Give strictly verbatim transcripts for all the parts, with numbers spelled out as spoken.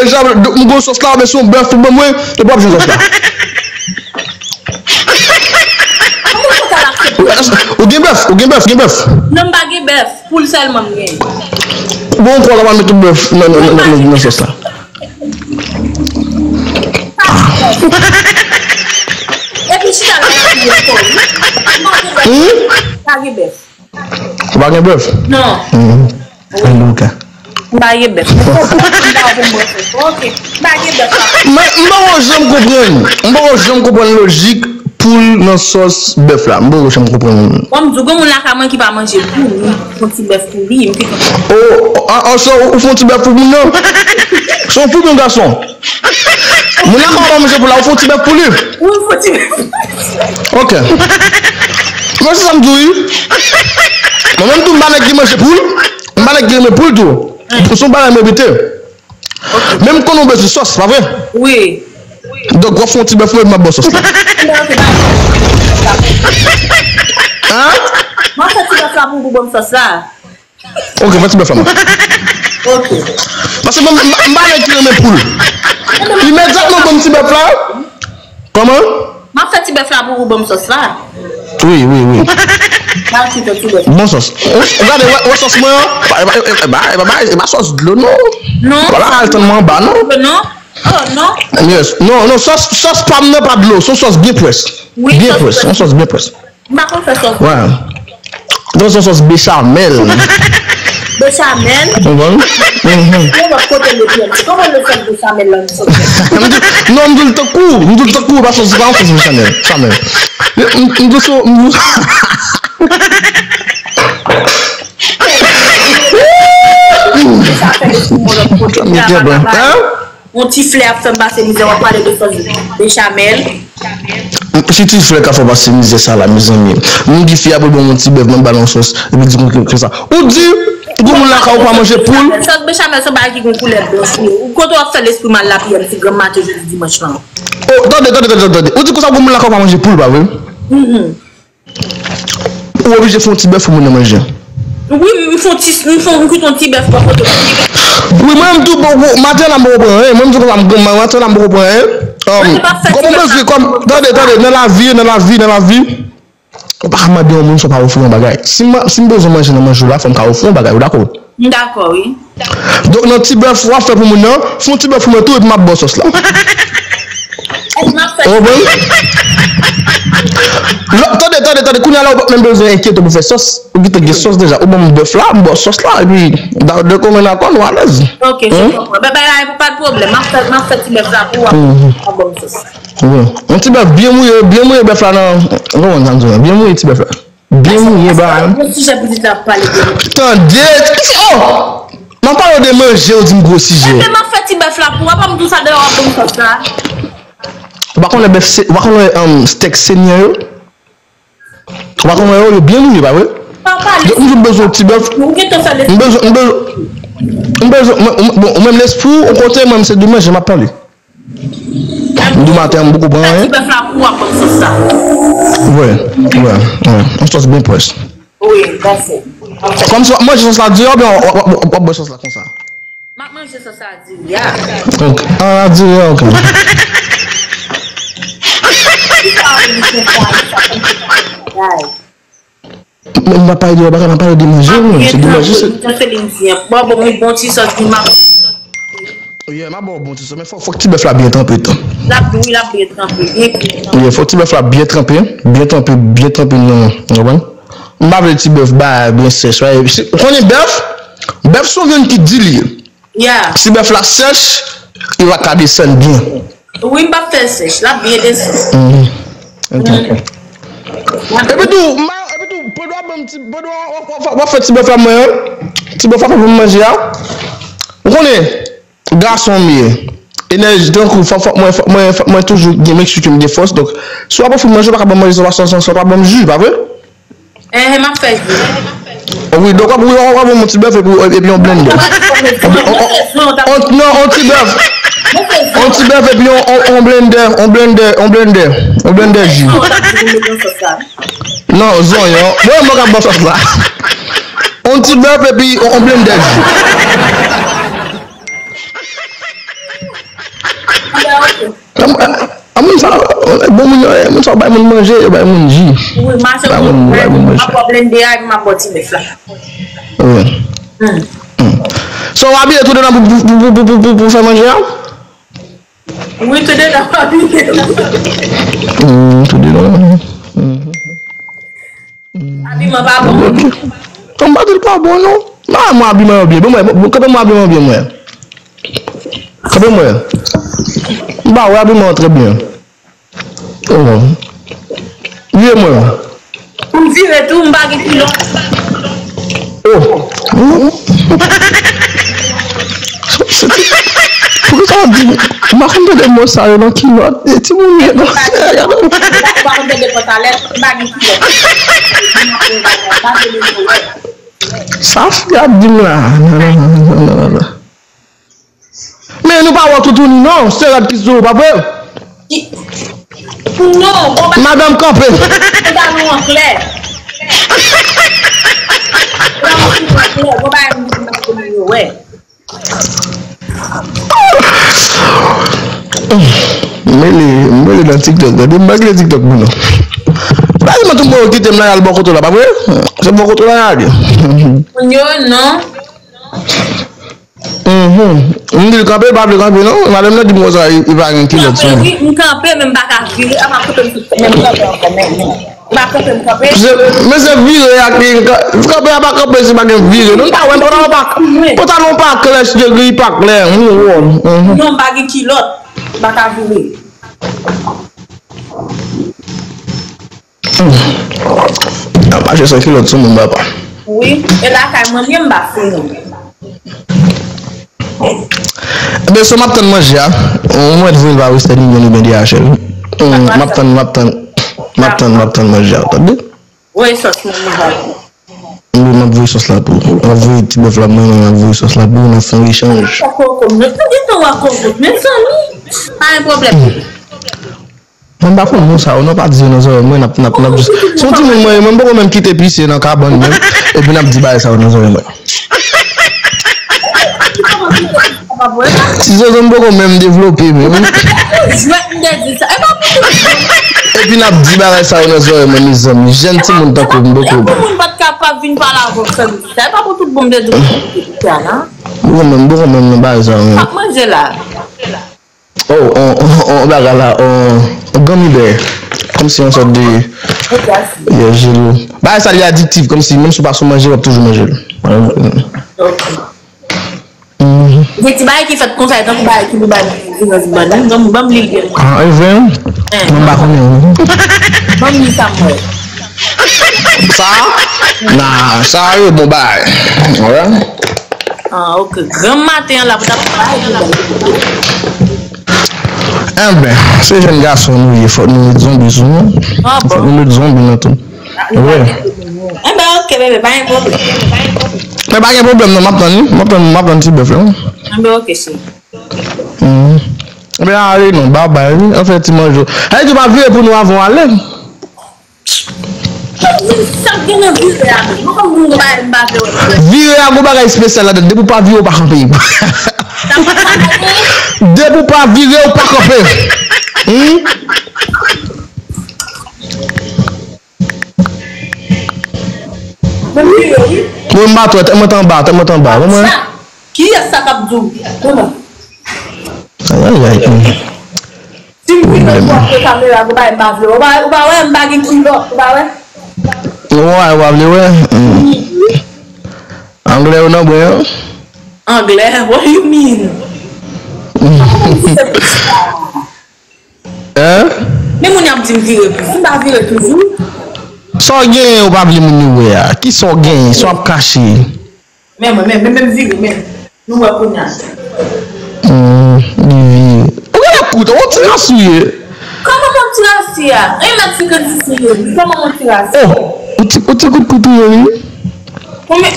Deja, m gon sòs la, men se yon bèf pou ban mwen, ou p ap jwenn sòs la. Ou gen bèf, ou gen bèf, gen bèf. Non, m pa gen bèf. Poul sèlman m gen. Bon, ou kwè w ka mete bèf nan, nan, nan, nan, nan sòs la? Epi chita la, y ap di ankò, wi. M pa gen bèf. M pa gen bèf. Ou pa gen bèf? Non. Alo, ka. M pa gen bèf. M pa gen bèf. Ok. M pa gen bèf la. Men m poko janm konprann. M poko janm konprann lojik poul nan sòs bèf la. M poko janm konprann. Bon, m di w, gen moun lakay mwen ki pa manje poul, wi. Fon ti bèf pou li, m te konn. Oh, an, an, so, ou fon ti bèf pou moun nan? Se yon fi oubyen yon gason? Moun nan pa manje poul la, ou fon ti bèf pou li? Wi, fon ti bèf. Ok. Mwen se sa m di w, wi. Mwen menm tou, m pa nèg ki manje poul. M pa nèg ki renmen poul tou. Pou se yon bagay m evite. Men m konnen w bezwen sòs, pa vre? Wi. Donk, w ap fè yon ti bèf pou mwen, m ap ba w sòs la. Hein? Mwen fè ti bèf la pou ou, pou ban m sòs la. Ok, fè ti bèf la, mwen. Ok. Paske mwen, m, m pa nèg ki renmen poul. Imedyatman, ban m ti bèf la. Kòman? M ap fè ti bèf la pou ou, ban m sòs la. Wi, wi, wi. M ap kite ti bèf. Bon sòs. Ou, ou gade, wè, wè sòs mwen an? E pa, e pa, e pa, e pa, e pa, e pa sòs dlo, non. Non. Wala, al tann mwen anba, non. Non. Oh, non. Yes. Non, non, sòs, sòs pa m nan pa dlo. Se yon sòs byen près. Wi, Byen sòs près. Se yon sòs byen près. M pa konn fè sòs. Wè. Donk, se yon sòs bechamel. Bechamel. Ou konprann? Mhm. Yon lòt kote le pye. Kòman le sòs bechamel la, nou sòs? M di, non, m di l tankou, m di l tankou, pa sòs, se pa yon sòs bechamel. Bechamel. M, m di sou, m di Sa fè lespri m yon lòt kote. Sa m gen blan. Hein? Yon ti flè ap fè m pase mizè, w ap pale de sòs bechamel. Si ti flè ka fè w pase mizè sa la, mezanmi. Moun ki fi apre bon yon ti bèf, mwen ba l yon sòs, epi di konsa. Ou di, gon moun lakay ou pa manje poul. Sòs bechamel se yon bagay ki gon koulè blanch wi. Ou kote w ap fè lespri m al lapiyè m si granm maten jodi dimanch lan. Oh, tande, tande, tande, tande. Ou di konsa gon moun lakay ou pa manje poul, pa vre? Ou oblije fè yon ti bèf pou moun nan manje. Wi, m fè yon ti, m fè yon, m kwit yon ti bèf bò kote. Wi, mwen menm tou, bon, bon, maten la m poko pran anyen. Mwen menm tou konsa m granm, maten la m poko pran anyen. Um, kòm ou bezwen, kòm, tande, tande, nan lavi, nan lavi, nan lavi, ou pa ka mande yon moun si w pa ofri yon bagay. Si m, si m bezwen manje nan manje w la, fò m ka ofri yon bagay, ou dakò? M dakò, wi. Donk, nan ti bèf w ap fè pou moun nan, fè yon ti bèf pou mwen tou, epi m ap ba w sòs la. Ou konprann? Lò, tande, tande, tande, kounye a la, ou pa menm bezwen enkyete w pou fè sòs. Ou gentan gen sòs deja. Ou ban m bèf la, m ba w sòs la, epi, da, de kòm en akò, nou alèz. Ok, je konprann. Ben, ben, pa de pwoblèm. M ap fè, m ap fè ti bèf la pou ou, w ap ban m sòs. Wi. Yon ti bèf byen mouye, byen mouye bèf la nan, ou konprann sa m di w la, byen mouye ti bèf la. Byen mouye ba. Yon sijè pitit la ap pale de. Tande, oh! M ap pale de manje, ou di m gwo sijè. Ebyen, m ap fè ti bèf la pou ou, apa m di w sa deyò, w ap ban m sòs la. Ou pa konnen bèf, se, ou pa konnen, um, stèk senyen yo? Ou pa konnen yo, yo byen mouye, pa vre? Donk, m di w m bezwen yon ti bèf. M bezwen, m bezwen, m bezwen, mwen, mwen, bon, ou menm lespri w, yon kote, mwen, se de manje m ap pale. M di w maten an, m poko pran anyen. Ti bèf la pou w ap ban m sòs sa. Wi, wi, wi. Yon sòs byen près. Wi, pase. Kòmsi w ap manje sòs la di, oubyen w ap, w ap, w ap, w ap bwè sòs la konsa? M ap manje sòs a diri a. Ok. Ah, diri a, ok. Men m pa pale de bagay, m ap pale de manje, non. Se de manje, se. Mwen se li m di an. Bon, bon, yon bon ti sòs pou m ap. Yeah, m ap ba w bon ti sòs, men fòk, fòk ti bèf la byen tranpe tou. L ap, wi, l ap byen tranpe, byen byen tranpe. Yeah, fòk ti bèf la byen tranpe, byen tranpe nan, ou konprann? M pa vle ti bèf ba byen sèch, wi. Ou konnen bèf? Bèf se yon vyann ki di li ye. Yeah. Si bèf la sèch, li pa ka desann byen. Wi, m p ap fè l sèch, l ap byen desann. Mhm. Ok, ok. Epi tou, m a, epi tou, pandan w ap ban m ti, pandan w ap, w ap, w ap fè ti bèf la mwen an, ti bèf la pou m manje a. Ou konnen, gason m ye. Enèji, tankou, fòk, fòk mwen, fòk mwen, fòk mwen toujou gen, make sure ke m gen fòs. Donk, si w ap ofri m manje, w pa ka ban m manje san w pa, san, san w pa ban m ji, pa vre? Enhen, m ap fè ji. Wi, donk w ap, w ap, w ap yon ti bèf epi, epi yon blendè. Non, yon ti bèf. Yon ti bèf epi yon, yon, yon blendè, yon blendè, yon blendè, yon blendè ji. Non, zonyon. Mwen, mwen k ap ba w sòs la. Yon ti bèf epi yon, yon blendè ji. A moun sa, bon moun yo, moun sa bay moun manje, yo bay moun ji. Wi, mache bay moun, bay moun manje. Ap wè blende a, epi m ap bò ti bèf la. Wi. Hmm. So, w abiye tou dedan pou, pou, pou fè manje a? Wi, tou dedan, w abiye. Hmm, tou dedan. Hmm. Abiman pa bon. Ok. An pa di l pa bon, non. Non, mwen abiman yo byen. Bon, mwen, bon, kanpe mwen abiman yo byen, mwen. Kanpe mwen. M pa wè abiman yo trè byen. Oh. Vire mwen. Pou m vire tou, m pa gen kilòt. Oh. Poukisa w di, m pa konn tande mo sa yo nan kilòt. E timoun yo nan. M pa konn tande pantalèt, m pa gen kilòt. Sa fi a di m la. Non, non, non, non, non, non. Men nou pa wè toutouni non, se rad ki sou ou, pa vre? Non, bon, madanm kanpe. Pantalon an klè. Pantalon an klè, bon, bagay m di m pa te yo wè. M rele, m rele nan TikTok, tande, m pa rele TikTok pou nou. Bagay mwen tou mwen kite m la, y al bò kote la, pa vre? Se bò kote la, y ale. Moun yo, non. Mhm. M di l kanpe, l pa vle kanpe non. Madanm nan di m konsa, li pa gen kilòt sou li. M kanpe, wi, m kanpe, men m pa ka vire. A, m ap kanpe, men m kanpe ankò, men, men. M pa kanpe, m kanpe. Se, men se vire a ki, kanpe a pa kanpe si pa gen vire. Non, m pa wè, pantalon pa, pantalon pa klè, cheve gri pa klè. M wè. Mhm. Non, m pa gen kilòt. M pa ka vire. N ap mache san kilòt sou moun, papa. Wi, e lakay mwen, m pa fini. Ebyen, so m ap tann manje a. Mwen vin pa Western Union oubyen D H L. M ap tann, m ap tann, m ap tann, m ap tann manje a, tande? Voye sòs mwen, mwen va. Wi, m ap voye sòs la pou ou. M ap voye ti bèf la pou mwen, m ap voye sòs la pou ou, n ap fè yon echanj. Koko, mwen, mwen gentan wè koko, mezanmi. Pa gen pwoblèm. Mwen pa konn non sa yo non, pa di yo nan zòrèy mwen, n ap, n ap, n ap jis. Se yon timoun mwen ye, mwen m poko menm kite pise nan kabann menm, epi n ap di bagay sa yo nan zòrèy mwen. Ti zozo m poko menm devlope menm. Jwèt m te di sa. E pa pou tout bon. Epi n ap di bagay sa yo nan zòrèy mwen, mezanmi. Jèn timoun tankou m poko. E pou moun pa t ka pa vin pale avè w sèvis. Sa e pa pou tout bon m te di w sa la. M poko menm, m poko menm nan bagay sa yo menm. Ap manje la. Oh, on, on, on bagay la, on, on gummy bear. Kòmsi yon sòt de, yeah, jelo. Bagay sa li adiktif, kòmsi menm si w pa sou manje, w ap toujou manje l. Mhm. Gen ti bagay ki fèt konsa, e tankou bagay ki pou bay moun virèz bann, ban m, ban m li l byen. Ah, e vre? Mwen pa konnen. Ban m li sa m wè. Sa? Nah, sa yo bon bagay. Wè? Ah, ok. Granm maten an la pou t ap bay. Enben, se jèn gason nou ye, fòk nou met zonbi sou nou. Ah, bon. Fòk nou met zonbi nan tou. Wi. Enben, ok, bebe, pa gen pwoblèm. Men pa gen pwoblèm non, m ap tann wi. M ap tann, m ap tann ti bèf la. Enben, ok, cheri. Mhm. Enben, ale non, babay wi. Anfen, ti manje. Sa vle di w pa vire pou nou avan w ale. Sa gen nan vire a menm. Mwen konn moun yo pa m pa vle wè. Vire a gon bagay espesyal ladan. Depi w pa vire, w pa kanpe. Depi w pa vire, w pa kanpe. Hmm? Mwen vire, wi. Mwen m pa twè, tèt mwen t anba, tèt mwen t anba. Mwen, mwen. Kiyès sa k ap di w? Mwen. Ayayay. Si m vin nan twòp de kamera, ou pa wè m pa vle. Ou pa, ou pa wè m pa gen kilòt, ou pa wè? Ou pa wè, ou pa vle wè? Hmm. Anglè yo nan bwen an? Anglè? What do you mean? Hein? Men moun y ap di m vire pou m pa vire toujou. Sa w genyen ou pa vle moun yo wè a? Kisa w genyen? Sa w ap kache? Men mwen, men, men, men vire, men. Nou wè kounye a. Hmm, li vire. Ou gen la kout, ou ti ras ou ye? Kòman mon ti ras ye a? En mèt senkannsis li ye, kòman mon ti ras? Oh, ou ti, ou ti kout kout ou ye, wi. Konbyen,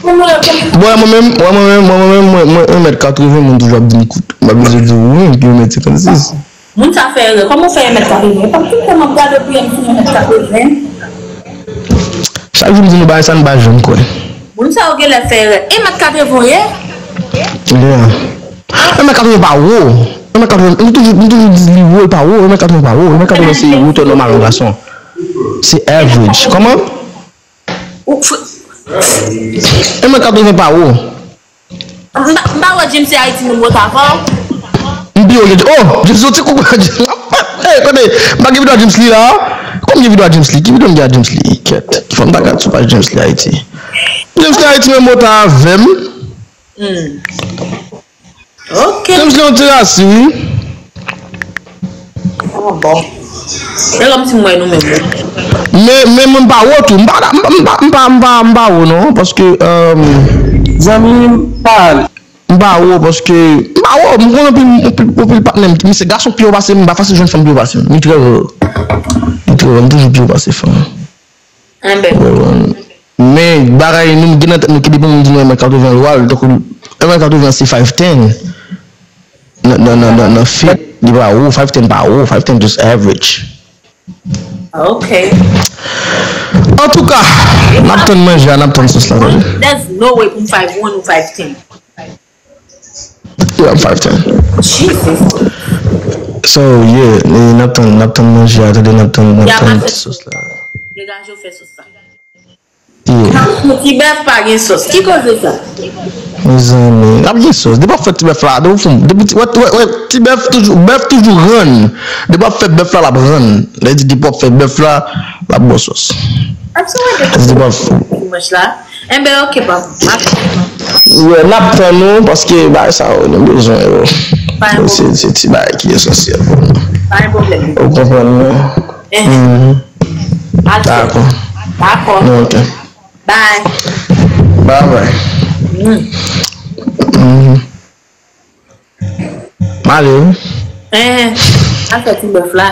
konbyen, konbyen? Bon, mwen menm, mwen, mwen menm, mwen, mwen menm, mwen, mwen en mèt katreven, moun toujou ap di m kout. M ap bezwen di w, wi, ki en mèt senkannsis. Moun sa fè erè. Kòman w fè en mèt katreven? E pa m tout tan m ap gade w pou m di en mèt katreven. Chak jou m di nou bagay sa, nou pa janm kwè. Moun sa yo genlè fè erè. En mèt katreven w ye? Yeah. En mèt katreven pa wo. Yon mèt katreven, nou toujou, nou toujou di li wo, li pa wo, yon mèt katreven pa wo, yon mèt katreven se wotè nòmal yon gason. Se average. Kòman? Ou fr- Yon mèt katreven pa wo. M pa- m pa wè James se Ayiti menm wot avan. M pi wo ke, oh, James, yon ti koukou. Hey, tande, m pa gen videyo a James li la. Kòm gen videyo a James li, ki videyo m gen a James li? Kèt, ki fò m ta gad sou paj James li Ayiti. James li Ayiti menm wot avè m. Ok. James li yon ti rasi, wi. Ah, bon. Se kòm si m wè nou menm wi. Men, men mwen m pa wo tou. M pa, m pa, m pa, m pa, m pa, m pa wo non. Paske, euh, Zanmi m pa ale. M pa wo paske, m pa wo, m konnen anpil, anpil, anpil patnè m. Men se gason pi wo pase m, m pa fasil jwenn fanm pi wo pase m. Li trè rè. Li trè rè, m toujou pi wo pase fanm. Enben. Men bagay nou gen nan tèt nou ki depi moun di nou renmen katreven lwa, tankou renmen katreven se five ten. Nan, nan, nan, nan, nan fit, li pa wo, five ten pa wo, five ten just average. Ok. Antouka, n ap tann manje a, n ap tann sòs la, tande. There's no way pou m five one ou five ten. Yeah, I'm five ten. Jesus. So, yeah, n ap tann, n ap tann manje a, tande, n ap tann, n ap tann sòs la. Degaje w fè sòs la. Yeah. Pou ti bèf pa gen sòs. Ki koze sa? Mezanmi, n ap gen sòs. Depi w ap fè ti bèf la, depi w fè, depi ti, wè, wè, wè, ti bèf toujou, bèf toujou rann. Depi w ap fè bèf la, l ap rann. Lè di depi w ap fè bèf la, l ap ba w sòs. Ap sou wè depi dimanch la. Enben, ok, papa. M ap Yeah, n ap tann nou, paske bagay sa yo, nou bezwen yo. Pa gen Se, se ti bagay ki esansyèl pou nou. Pa gen pwoblèm. Ou konprann nou? Al fè. Dakò. Dakò. Ok. Bye. Bye bye. Mhm. M ale, wi. Eh, a fè ti bèf la.